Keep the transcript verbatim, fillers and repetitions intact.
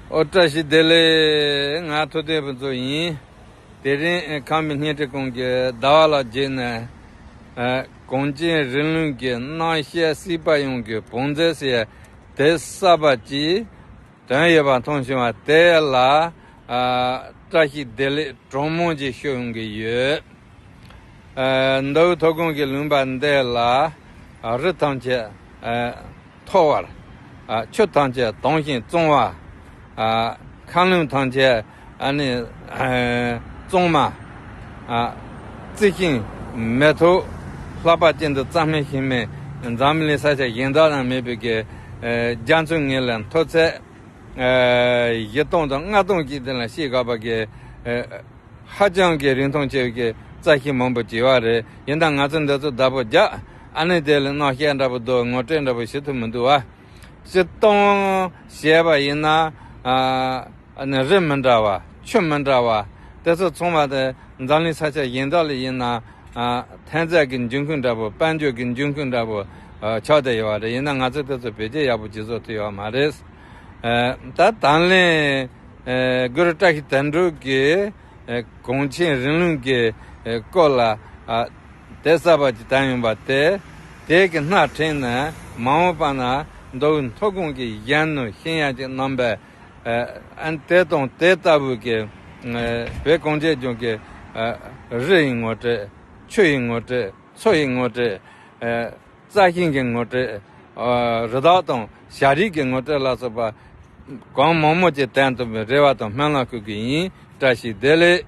ཨོ། བཀྲ་ཤིས་བདེ་ལེགས། ང་ཐུབ་བསྟན་ཕུན་ཚོགས་ཡིན། དེ་རིང་ཁམས་པའི་བརྙན་འཕྲིན་ཁང་གི་ཟླ་བ་ལགས་བརྒྱུད་ནས། ཨ། གངས་ཅན་རིང་ལུགས་ཀྱི་རྣམ་བཤད་སྲིད་པ་ཡོངས་ཀྱི་བང་མཛོད་ཟེར་ཡ་དེབ་གསར་པ་ཅིག་ཐོན་ཡོད་པ་མཐོང་བྱུང་བ་དེ་ལ། ཨ། བཀྲ་ཤིས་བདེ་ལེགས་གྲངས་མང་ཅིག་ཞུ་ཡོང་གི་ཡོད། ཨ། མདོ་དབུས་མཐོ་སྒང་གི་ལུང་པ་འདི་ལ། ཨ། རི་ཐམས་ཅད། ཨ། མཐོ་བར། ཨ། ཆུ་ཐམས་ཅད་དྭངས་ཤིང་གཙང་བ། ཨ། མཁའ་རླུང་ཐམས་ཅད། ཨ་ནི། ཨ། གཙང་མ། ཨ། རྩི་ཤིང་མེ་ཏོག་ལྷག་པ་ཅན་དུ་གཙང་མའི་ཞིང་མི་འཛམ་གླིང་ས་ཆ་གཞན་དག་ན་མེད་པའི་གི། ཨ། རྒྱ་མཚོའི་ངོས་ལ་མཐོ་ཚད། ཨ། བཞི་སྟོང་དང་ལྔ་སྟོང་ཅིག་དེ་ལ་ཤེས་དགོས་པ་གི། ཨ། ཧ་ཅང་གི་རིན་ཐང་ཆེ་བའི་གི་རྩྭ་ཤིང་མང་པོ་བྱེ་བ་རེད། ཡིན་ད་ང་ཚོ་འདི་ཚོ་བདག་པོ་རྒྱག་ཨ་ནི་དེ་ལ་རྣམ་བཤད་འདྲ་པོ་འདུག་ངོ་སྤྲོད་འདྲ་པོ་ཞུ་ཐུབ་མི་འདུག་བ། སྤྱིར་བཏང་བཤད་པ་ཡིན་ན། ཨ། ཨ་ནི་རི་མི་འདྲ་བ། ཆུ་མི་འདྲ་བ། དེ་ཚོ་ཚང་མ་དེ་འཛམ་གླིང་ས་ཆ་གཞན་དག་ལ་ཡིན་ན། ཨ། ཐོན་རྫས་ཀྱི་འབྱུང་ཁུངས་འདྲ་པོ། དཔལ་འབྱོར་གྱི་འབྱུང་ཁུངས་འདྲ་པོ། ཨ། ཆགས་བསྡད་ཡོད་པ་རེད། ཡིན་ན་ང་ཚོས་དེ་ཚོ་བེད་སྤྱོད་ཡག་པོ་ཅིག་བཟོ་ཐུབ་ཡོད་མ་རེད། ཨ། ད་དང་ལེན། ཨ། གུ་རུ་བཀྲ་ཤིས་དོན་གྲུབ་ཀྱིས། ཨ། གངས་ཅན་རིང་ལུགས་ཀྱི། ཨ། སྐོར་ལ། ཨ། དེབ་གསར་པ་ཅིག་བཏོན་ཡོང་པ་དེ། དེ་གི་སྣ་ཁྲིད་ནས་མ་འོངས་པ་ན་མདོ་དབུས་མཐོ་སྒང་གི་གཞོན་ནུ་ཤེས་ཡོན་ཅན་རྣམ་པས། ཨ། ཨ། དེ་དང་དེ་ལྟ་བུའི་གི། ཨ། བོད་གངས་ཅན་ལྗོངས་ཀྱི། ཨ། རི་ཡི་ངོ་སྤྲོད། ཆུ་ཡི་ངོ་སྤྲོད། མཚོ་ཡི་ངོ་སྤྲོད། ཨ། རྩྭ་ཤིང་གི་ངོ་སྤྲོད། ཨ། རི་དྭགས་དང་བྱ་རིགས་ཀྱི་ངོ་སྤྲོད་ལ་སོགས་པ་གང་མང་མང་ཅིག་བཏོན་ཐུབ་པའི་རེ་བ་དང་སྨོན་ལམ་ཞུ་གི་ཡིན། བཀྲ་ཤིས་བདེ་ལེགས།